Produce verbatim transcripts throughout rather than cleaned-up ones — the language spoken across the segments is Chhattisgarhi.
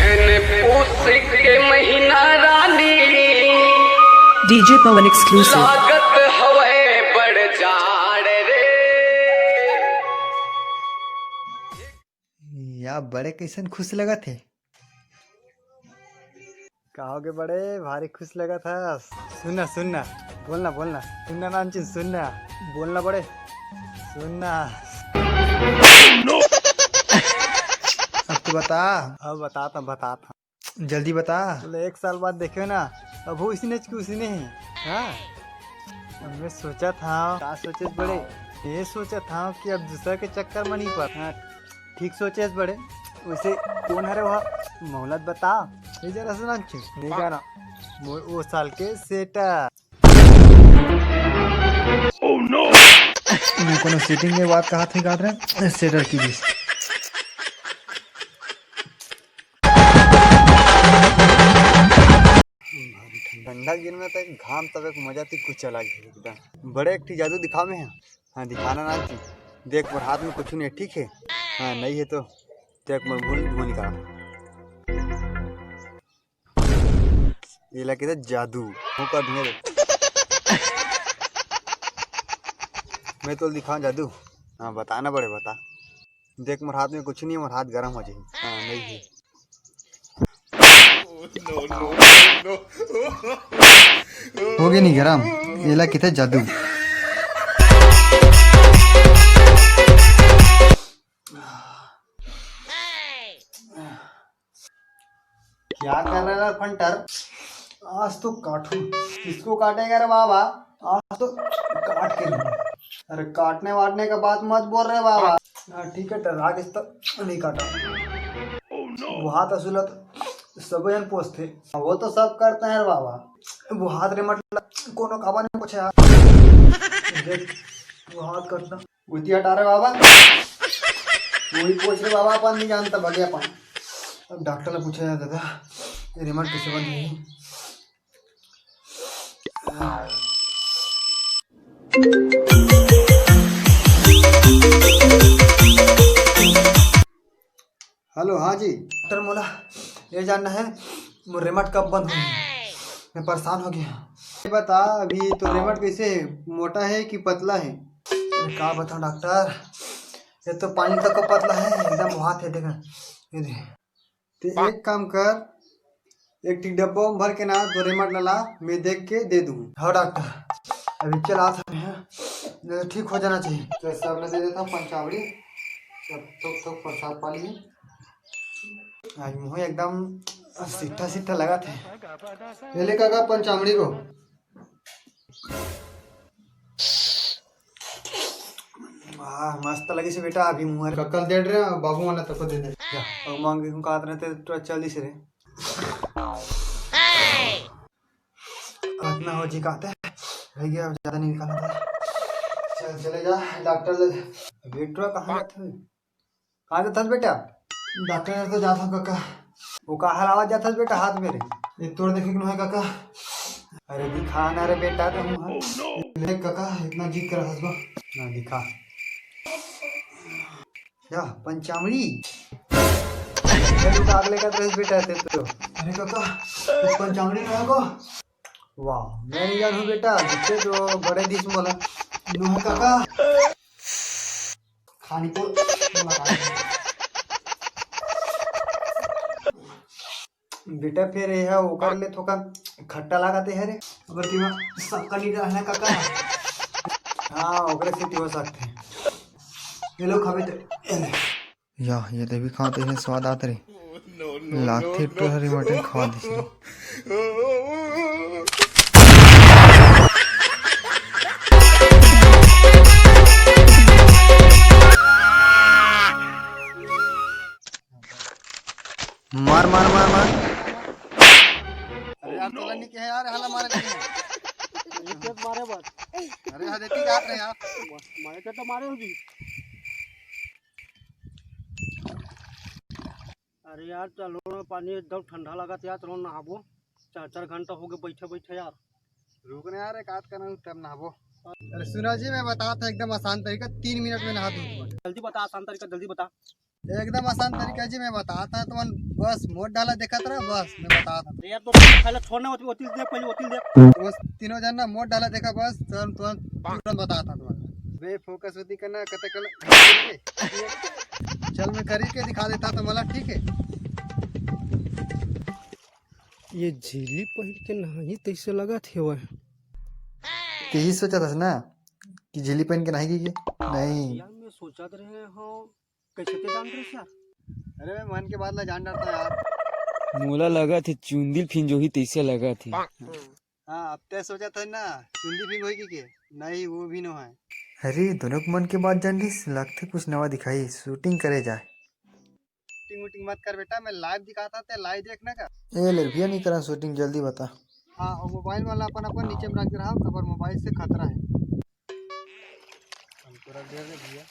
एने पूस के महीना रानी, DJ Pawan exclusive। लागत हवय बड़ जाड़ रे। या बड़े कइसन खुश लगत हे। का होगे बड़े, भारी खुश लगत हस। सुन ना, सुन ना, बोल ना, बोल ना, सुन ना नानचुन, सुन ना, बोल ना बड़े, सुन ना। अब तो बता। अब बताता, बताता। जल्दी बता। बोले, एक साल बाद देखे ना, अब वो इसने की उसने ही। हाँ। अब मैं सोचा था, का सोचे बड़े, ये सोचा था कि अब दूसरा के चक्कर में नहीं पड़। हाँ, ठीक सोचे बड़े। वैसे कौन हरे वह? मोहलत बता। ये जरा सुना, नहीं जाना। वो, वो साल के सेटर। मैं कोनो सेटिंग के बात कहा थे, कहा थे सेटर की भी। ठंडा दिन में तो घाम तब एक मजा थी कुछ अलग है एकदम। बड़े एक ठी जादू दिखा में है। हाँ, दिखाना ना थी। देख, मोर हाथ में कुछ नहीं है, ठीक है? हाँ, नहीं है तो देख, मोर भूल धुआं निकाल। ये लगे तो जादू। वो कर दूंगा। मैं तो दिखाऊं जादू। हाँ, बताना बड़े, बता। देख, मोर हाथ में कुछ नहीं है, मोर हाथ गरम हो जाए। हाँ, नहीं है। हो गए नहीं गरम, एला किथे जादू। क्या कर रहा है फंटर? आज तो काटू। किसको काटेगा रे बाबा? आज तो काट के रहूं। अरे, काटने वाटने का बात मत बोल रहे बाबा। हाँ, ठीक है, टर्रा किस तो नहीं काटा। वो हाथ असुलत सब जन पोछते, वो तो सब करते हैं रे बाबा। वो हाथ रे मतलब कोनो काबा नहीं पोछे यार। देख, वो हाथ करता। उती हटा रे बाबा। वही पोछ रे बाबा, अपन नहीं जानता भगे अपन। अब डॉक्टर ने पूछा जाता था, ये रिमोट कैसे बंद है? हेलो, हाँ जी। डॉक्टर, मोला ये जानना है, मोर रिमोट कब बंद होही? मैं परेशान हो गया। ये बता, अभी तो रिमोट कैसे है, मोटा है कि पतला है? अरे का बताऊं डॉक्टर, ये तो पानी तक को पतला है, एकदम हाथ है, देखा, ये दे। ते एक काम कर, एक ठी डब्बा में भर के ना, तो रिमोट ला ला, मैं देख के दे दूँ। हाँ डॉक्टर, अभी चल आ था मैं, नहीं तो ठीक हो जाना चाहिए। तो सब ला दे देता हूँ पंचावड़ी, सब थोक थोक प्रसाद पा लिए। आज मुँह एकदम सिट्ठा सिट्ठा लगा थे। ये ले काका पंचावड़ी रो। वाह, मस्त लगिस बेटा, अभी मुहर। कल दे रहे, बाबू वाला तको दे दे। जा, अब मांगे को कात रहते तो चल दिस रे। कातना हो जी काते। रह गया, अब ज्यादा नहीं निकालना था। चल, चले जा, डॉक्टर ले। बेटवा कहाँ जात है? कहाँ जात हस बेटा? डॉक्टर ने तो जात हूँ काका। वो का हलावत जात हस बेटा हाथ में रे? ये तोड़ देखे कि नहीं काका? अरे दिखा ना रे बेटा, तो हूँ हाँ। देख काका, इतना जिद कर हस बा। ना दिखा। क्या पंचामड़ी? अरे तो आग लेकर रहिस बेटा ते तो। अरे काका, ये पंचामड़ी ना को? वाह, मैं नहीं जानू बेटा, जिससे तो बड़े दिस मोला। नो है काका। खानी को बेटा, फिर ये है, ओकर ले थोका खट्टा लागत है रे। अगर कि मैं सक्कर नहीं रहना काका। हाँ, ओकरे से हो सकते हैं। ये लो खावे तो, ये ले। या, ये तो भी खाते हैं, स्वाद आत रे। लागथे टोहरी मटन खा दिस रे। मार, मार, मार, मार। अरे यार, तोला नहीं कहे यार, हाला मारे नहीं। ये खेत मारे बस। अरे यार, देखी जात रहे यार। मारे के तो मारे होगी। अरे यार, चलो ना, पानी एकदम ठंडा लगा था यार, चलो नहाबो। चार चार घंटा हो गए बैठे बैठे यार। रुक ना यार, एक आध करना, तब नहाबो। अरे सुना जी, मैं बता था एकदम आसान तरीका, तीन मिनट में नहा दूँ। जल्दी बता, आसान तरीका जल्दी बता। एकदम आसान तरीका जी, मैं बताता हूँ तुमन, बस मोर डाला देखत रहा, बस मैं बताता हूँ। अरे यार, तो पहले छोड़ना, ओती, ओती देख, पहले ओती देख। बस तीनों जन ना मोर डाला देखा, बस तुरंत, तुरंत, तुरंत बताता हूँ तुमन। बे फोकस होती करना, कते कल चल मैं करी के दिखा देता तुम्हारा, ठीक है? ये झिल्ली पहिर के नहाही तइसे लगत हेवय। तेही सोचत हस ना कि झिल्ली पहिन के नहाही के? नहीं। यार, मैं सोचत रहे हूँ, कैसे ते जान रहे यार? अरे, मैं मन के बात ला जान डरता यार। मोला लगत हे चुंदी ल फिंजोही तइसे लगत हे। हाँ, अब ते सोचत है ना, चुंदी फिंजोही के? नहीं, वो भी नो है। अरे, दोनों के मन के बात जान लिस, लगथे कुछ नवा दिखाही, शूटिंग करे जाए। शूटिंग वूटिंग मत कर बेटा, मैं लाइव दिखाता, ते लाइव देखना का। ए ले भैया, नहीं करा शूटिंग, जल्दी बता। हाँ, और मोबाइल वाला अपन, अपन नीचे में रख के रहा, काबर मोबाइल से खतरा है। हम तोरा दे दे भैया।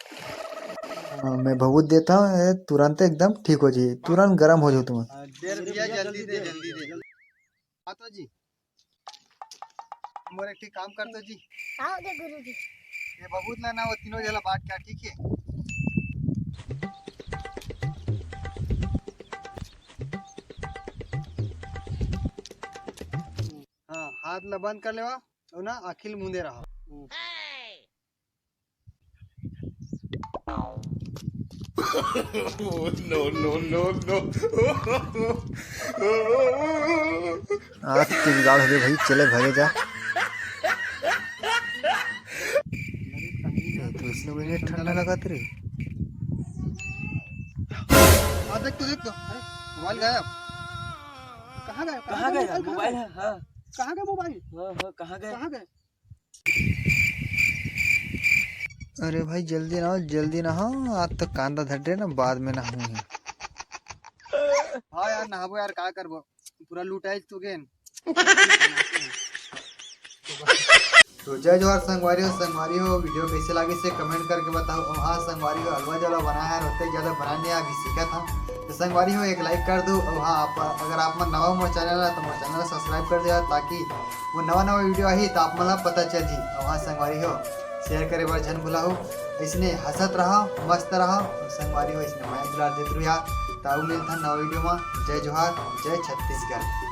हाँ, मैं बहुत देता हूँ, ये तुरंत एकदम ठीक हो जाइए, तुरंत गर्म हो जाओ तुम। हाँ, दे दे भैया, जल्दी दे, जल्दी दे। हाँ तो जी, मोर एक ठे काम करते जी। का हो गया गुरु जी? ये बबूत ला ना, वो तीनों जला बांट के, ठीक है? हाँ, हाथ ला बंद कर लेवा, और ना आँखी ल मूंदे रहा। No, no, no, no। आज के बिगाड़ हो गए भाई, चले भागे जा। ये तो इसने मुझे ठंडा लगा तेरे। हाँ, देख तो, देख तो। अरे, मोबाइल गायब। कहाँ गया? कहाँ गया? मोबाइल है, हाँ। कहाँ गया मोबाइल? हाँ, हाँ, कहाँ गया? कहाँ गया? अरे भाई, जल्दी ना हो, जल्दी ना हो, आज तो कांदा धर रहे ना, बाद में ना हुई है। हाँ यार, नहाबो यार, का करबो, पूरा लुटाइल तू गेन। तो जय जोहार संगवारी हो, संगवारी हो, वीडियो कैसे लागे से कमेंट करके बताओ। और हाँ संगवारी हो, हलवा जला बनाया है, ओते ज्यादा बनाने अभी सीखा था। तो संगवारी हो, एक लाइक कर दो। और हाँ, आप, अगर आप मन नवा हो मोर चैनल है तो मोर चैनल सब्सक्राइब कर दो, ताकि वो नवा नवा वीडियो आही तो आप मन ला पता चल जी। और हाँ संगवारी हो, शेयर करे बर झन भुलाहू। इसने हंसत रहा, मस्त रहा, और संगवारी हो, इसने माया दुलार देत रहो यार। ताऊ मिलथन नवा वीडियो में। जय जोहार, जय छत्तीसगढ़।